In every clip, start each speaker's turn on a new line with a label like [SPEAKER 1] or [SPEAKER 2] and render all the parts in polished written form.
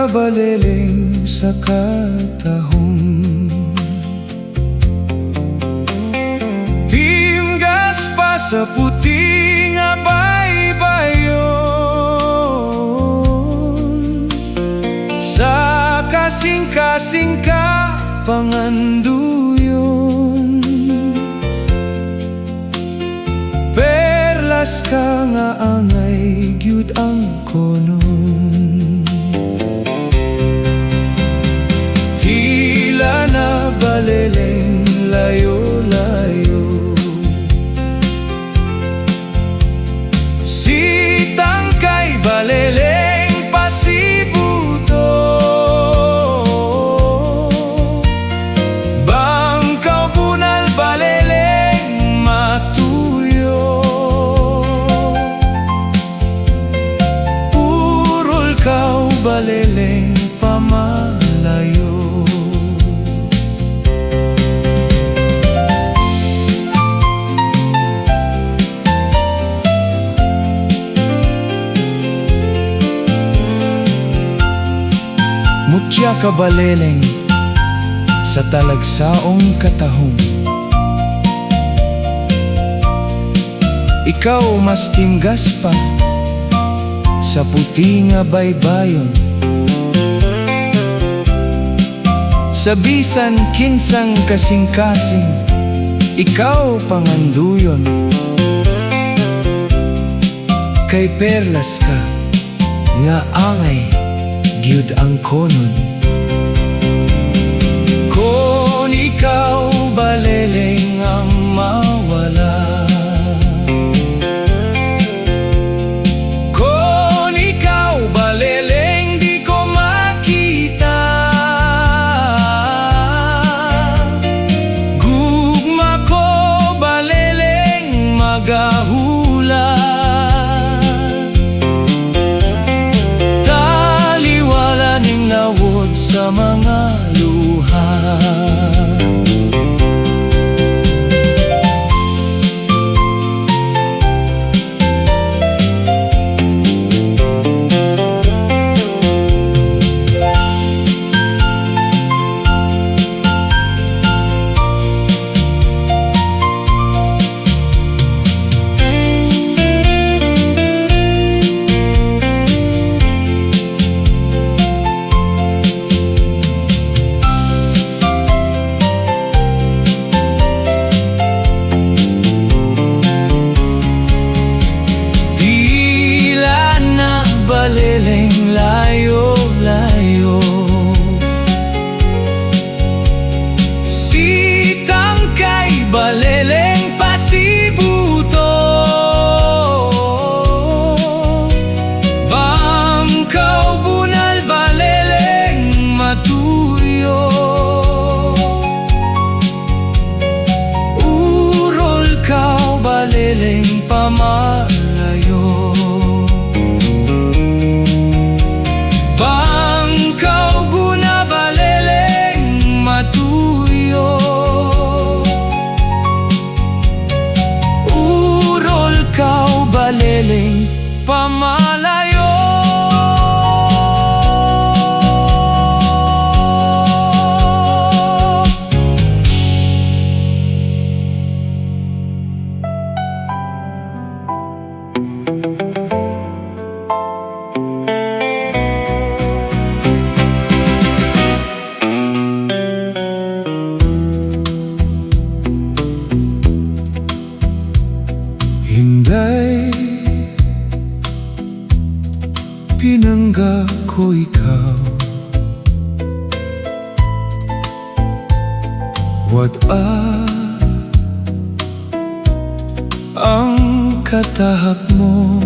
[SPEAKER 1] ka, baleleng, sa katahom. Timgas pa sa puti nga baybayon, sa kasing-kasing ka panganduyon. Perlas ka nga angay gyud angkonon. Tila na, baleleng, layo-layo. Si tangkay, baleleng, pasibuto. Bangkaw bunal, baleleng, matuyo. Urol kaw, baleleng, pamalayo. Mutya ka, baleleng, sa talagsaong katahom. Ikaw mas timgas pa sa puti nga baybayon. Sa bisan kinsang kasing-kasing, ikaw panganduyon. Kay perlas ka nga angay gyud angkonon. Kon ikaw, baleleng, ang mawala, kon ikaw, baleleng, di ko makita, gugma ko, baleleng, magahula. Taliwala ning lawod sa mga luha. Tila na, baleleng, layo-layo. Si tangkay, baleleng, pasibuto. Bangkaw bunal, baleleng, matuyo. Urol kaw, baleleng, pamalayo. Bangkaw guna, baleleng, matuyo. Urol kaw, baleleng, pamalayo. Inday, pinangga ko ikaw. Wad-a ang katahap mo.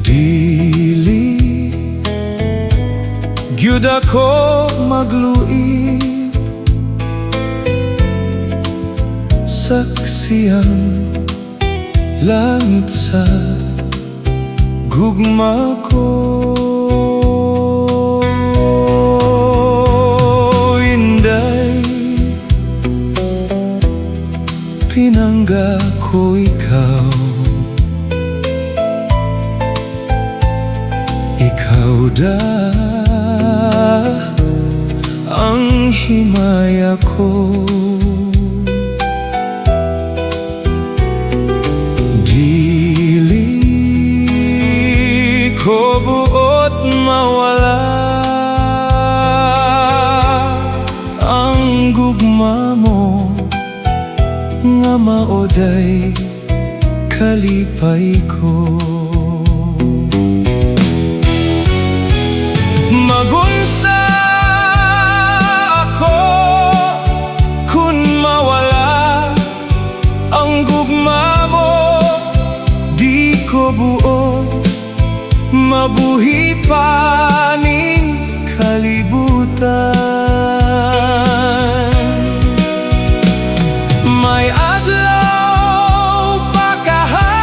[SPEAKER 1] Dili gyud ako magluib. Saksi ang langit sa gugma ko. Inday, pinangga ko ikaw. Ikaw da ang himaya ko. Dili ko buot mawala ang gugma mo nga mao day kalipay ko. Magunsa ako kun mawala ang gugma mo. Di ko buot mabuhi pa ning kalibutan. May adlaw pa kaha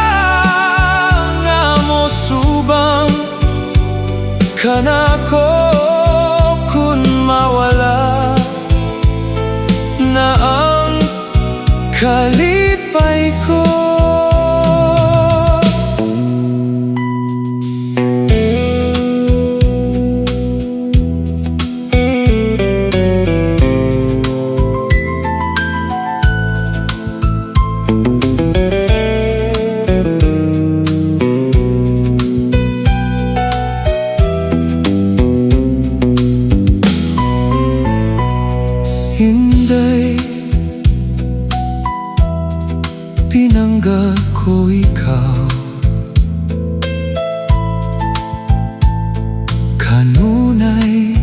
[SPEAKER 1] nga mosubang kanako kun mawala na ang kalipay ko. Inday, pinangga ko ikaw. Kanunay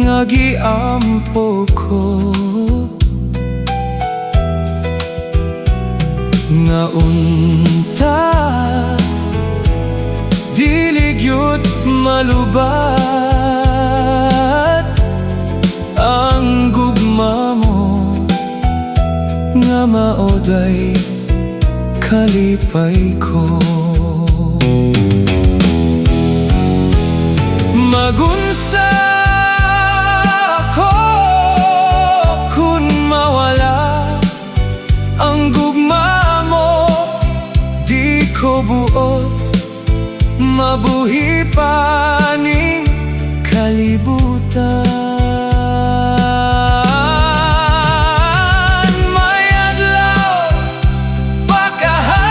[SPEAKER 1] nga giampo ko nga unta dili gyud malubat ang gugma mo nga mao day kalipay ko. Magunsa ako kun mawala ang gugma mo. Di ko buot mabuhi pa ning kalibutan. May adlaw pa kaha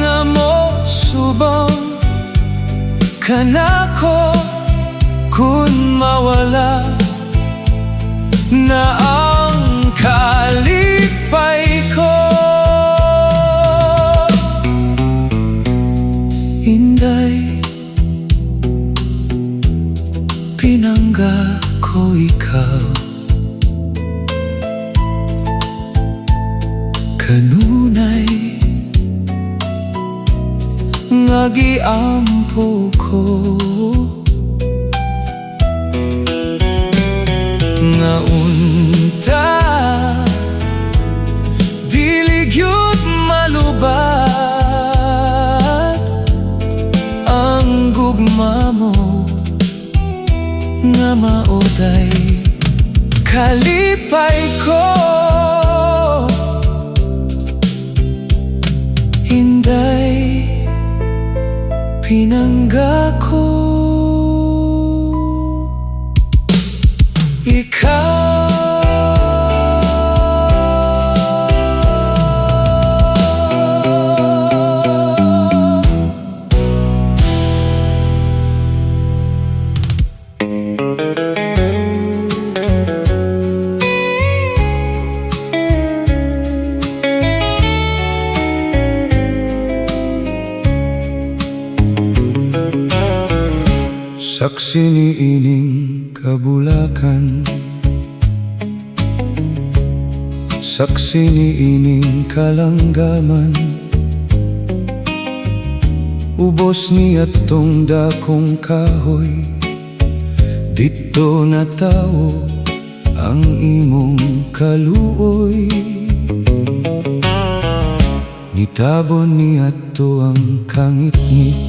[SPEAKER 1] nga mosubang kanako kun mawala na ang kalipay ko. Inday, pinangga ko ikaw. Kanunay nga giampo ko nga unta dili gyud malubat ang gugma mo nga mao day kalipay ko. Inday, pinangga ko ikaw. Saksi niining kabulakan, saksi niining kalanggaman. Ubos niadtong dakong kahoy, didto natawo ang imong kaluoy. Nitabon niadto ang kangitngit,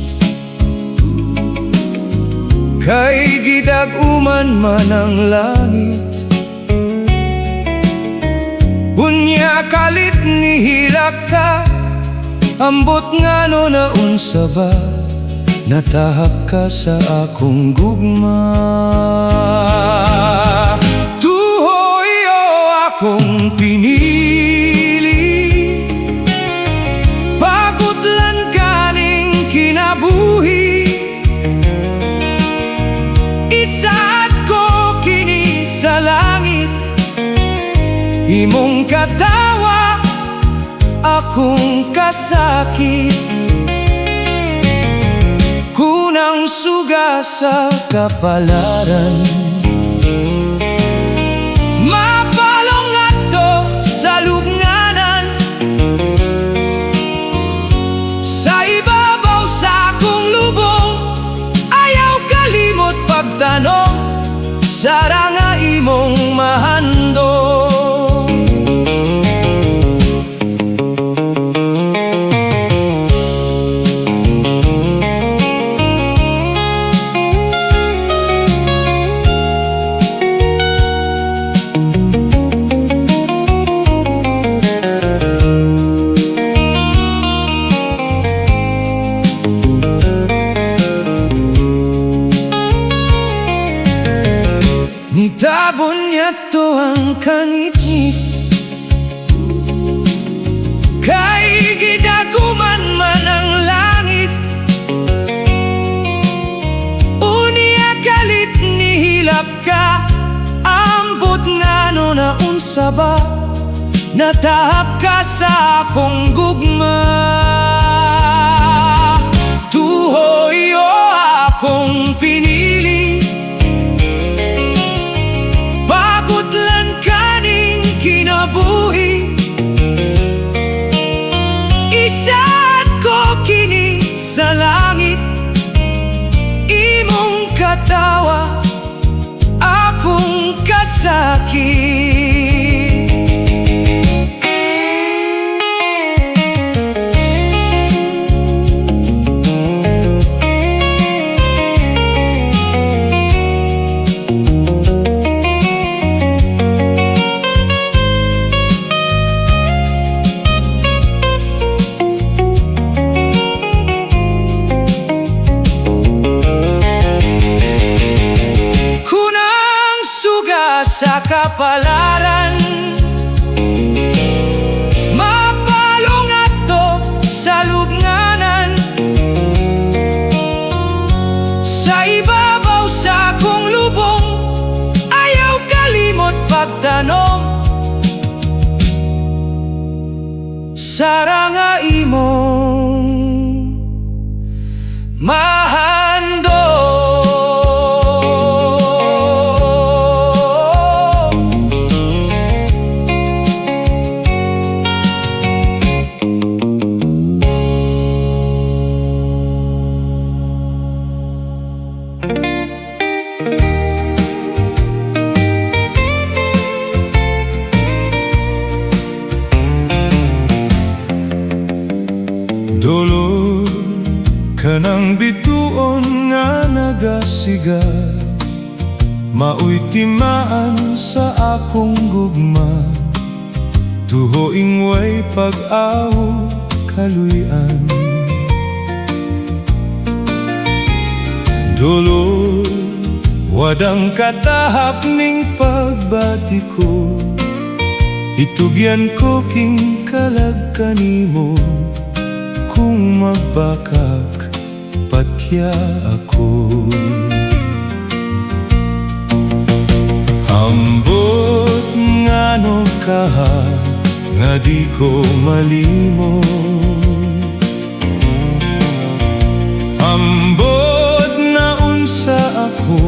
[SPEAKER 1] kay gidag-uman man ang langit. Unya kalit nihilak ka Ambot ngano, naunsa ba, natahap ka sa akong gugma. Tuhoy o akong pinili, pagutlan kaning kinabuhi. Isaad ko kini sa langit, imong katawa, akong kasakit. Kunang suga sa kapalaran, mapalong ngadto sa lubnganan. Sa ibabaw sa akong lubong, ayaw kalimot pagtanong, sara nga imong mahandom. Nitabon niya to ang kangitngit, kay gidaguman man ang langit. Unya kalit nihilak ka. Ambot ngano, naunsa ba, natahap ka sa akong gugma. Tuhoy o akong pinili, pagutlan kaning kinabuhi. Isaad ko kini sa langit, imong katawa, akong kasakit. Kunang suga sa kapalaran, mapalong adto sa lubnganan. Sa ibabaw sa akong lubong, ayaw kalimot pagtanom, sara nga imong mahandom. Dolor, kanang bituon nga nagasiga, maoy timaan sa akong gugma. Tuhoing way pag-aw kaluy-an. Dolor, wadang katahap ning pagbati ko. Itugyan ko king kalag kanimo. Kung magbakak, patya ako. Ambot ngano ka nga di ko malimot. Ambot na unsa ako,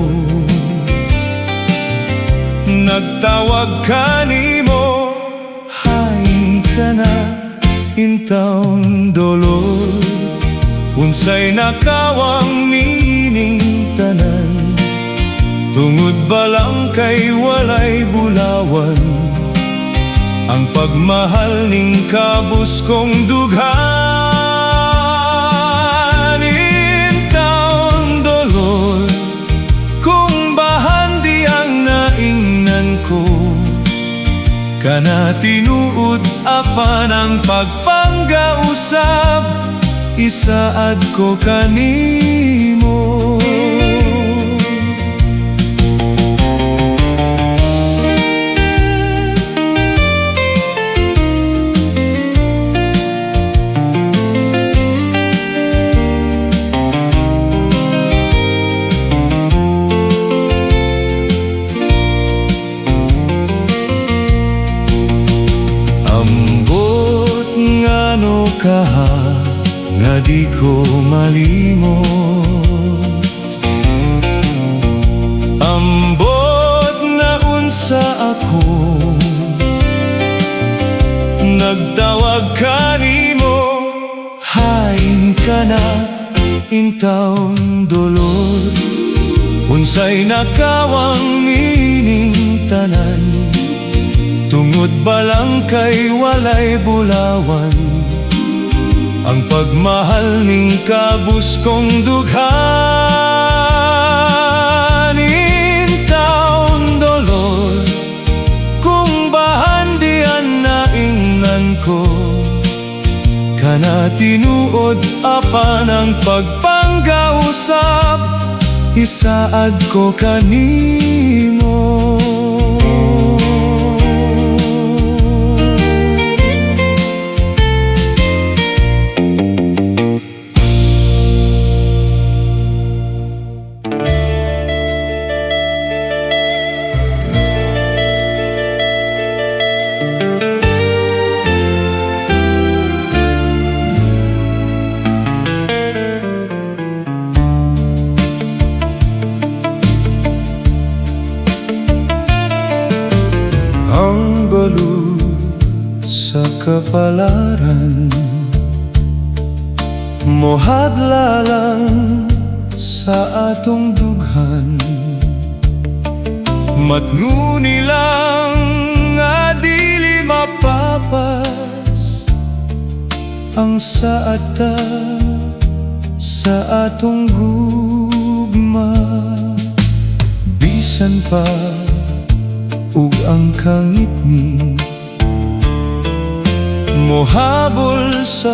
[SPEAKER 1] nagtawag kanimo. Hain ka na intawon, dolor. Unsay nakawang niining tanan? Tungod ba lang kay walay bulawan, ang pagmahal ning kabus kong dughan? Intawon, dolor, kung bahandi ang naingnan ko. Kana tinuod, apan ang pagpangga usab isaad ko kanimo. Ambot ngano kaha nga di ko malimot. Ambot na unsa ako nagtawag kanimo. Hain ka na intawon, dolor. Unsay nakawang nining tanan? Tungod balang kay walay bulawan ang pagmahal ning kabus kong dughan. Intawon, dolor, kung bahandian naingnan ko kana tinuod, apan ang pagpangga usab isaad ko kanimo. Ang balo sa kapalaran mohadla lang sa atong dughan. Matnuni lang nga dili mapapas ang saata sa atong gugma. Bisan pa ug ang kangitngit mohabol sa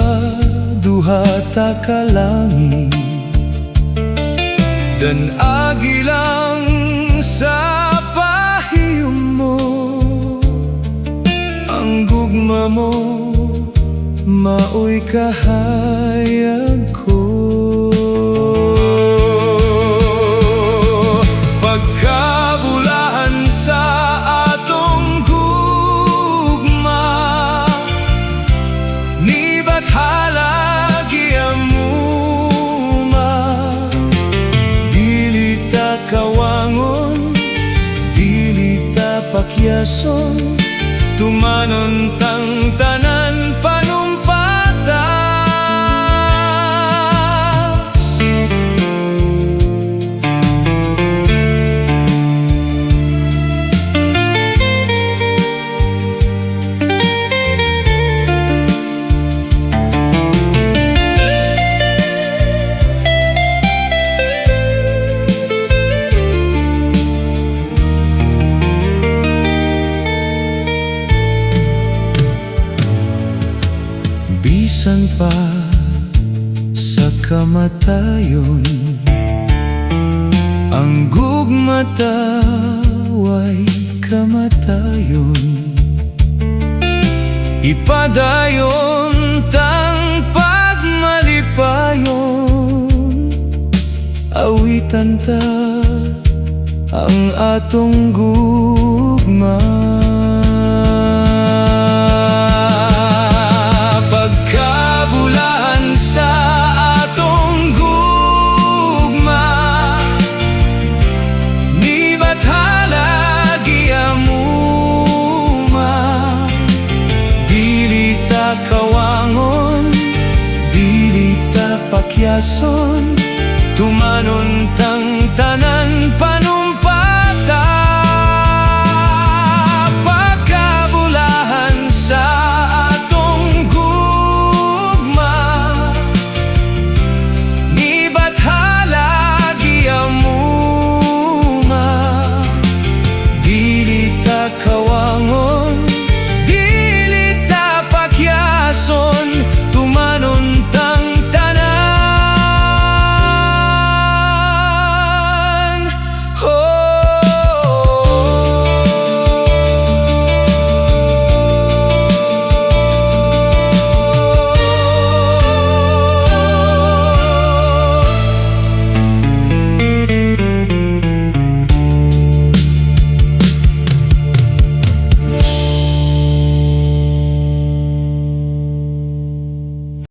[SPEAKER 1] duha ta ka langit, Dan-agi lang sa pahiyom mo. Ang gugma mo maoy kahayag ko. Pagkabulahan sa atong gugma ni Bathala giamuma. Dili ta kawangon, dili ta pakyason, tumanon tang tanan panumpata. Bisan pa sa kamatayon, ang gugma ta way kamatayon. Ipadayon tang pagmalipayon. Awitan ta ang atong gugma. Pagkabulahan sa atong gugma ni Bathala giamuma. Dili ta kawangon, dili ta pakyason, tumanon tang tanan.